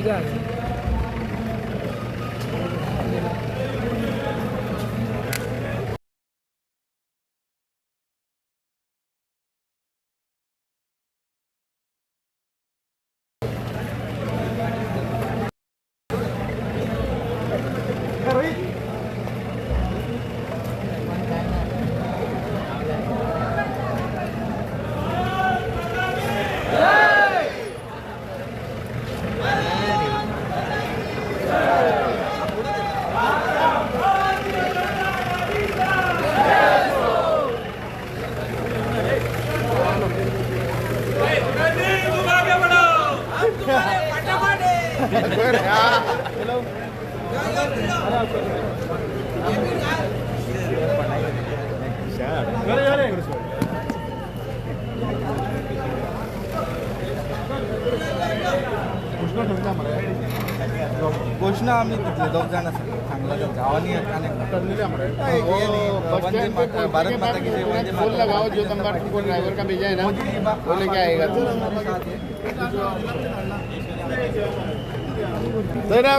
पूजा घोषणा आम्ही तिथले दोग जाण आसा सांगला तांकां हांव आनी वंदे माता भारत माता की जय वंदे माता लगाओ जो तुम्हारे को ड्राइवर का भेजा है ना वो लेके आएगा। दादा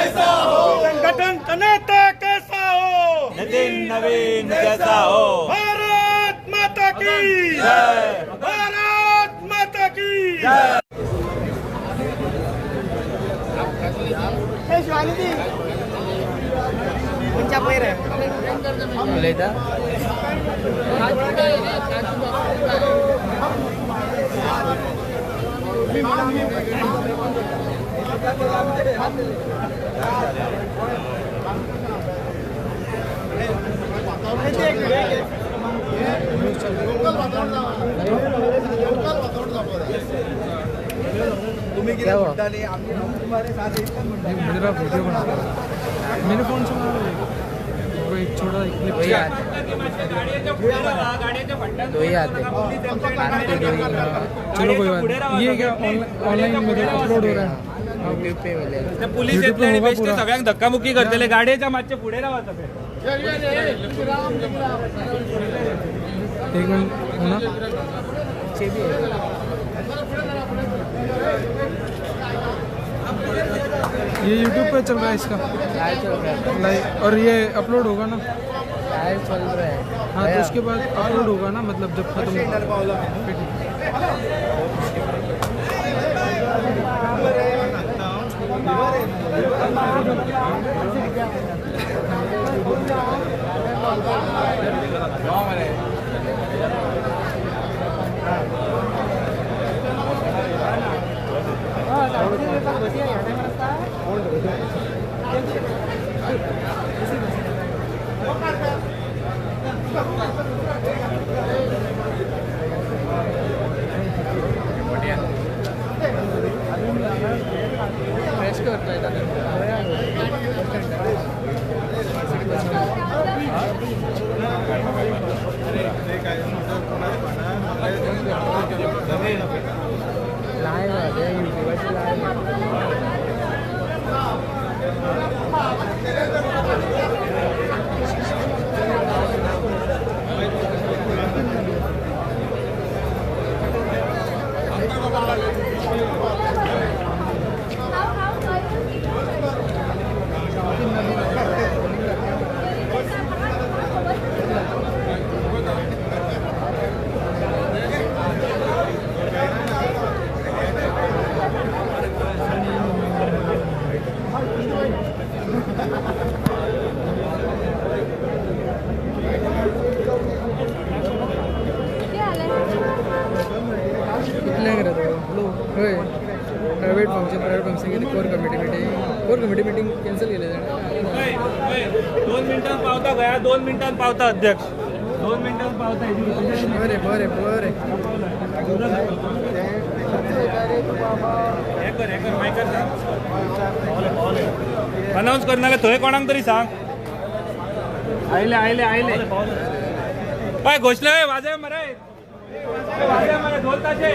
संगठन का नेता कैसा हो, नितिन नवीन जैसा हो। भारत माता की जय, भारत माता की जय। मेरा वीडियो बना मेरे फोन से बना वो एक छोटा क्लिप दो ही आते। चलो कोई बात नहीं। ये क्या ऑनलाइन मतलब अपलोड हो रहा है यूट्यूब पे? पुलीस येतले आणि बेश्टे सगळ्यांक धक्काबुक्की करतले। गाडयेच्या मातशे फुडें रावा सगळे। एक मिनट होना ये यूट्यूब पे चल रहा है इसका लाइव चल रहा है लाइव, और ये अपलोड होगा ना? लाइव चल रहा है। हाँ तो उसके बाद अपलोड होगा ना, मतलब जब खत्म होगा। Private function, private function कितें core committee meeting, core committee meeting cancel केले जाणा. 2 मिनटां पावता गया, 2 मिनटां पावता अध्यक्ष, 2 मिनटां पावता. बरें बरें बरें. हे कर, हे कर, मायकर सांग, अनाउन्स करना थंय कोणाक तरी सांग. आयले आयले आयले. हय घोशले, वाजय मरे, वाजय मरे, ढोल ताशे.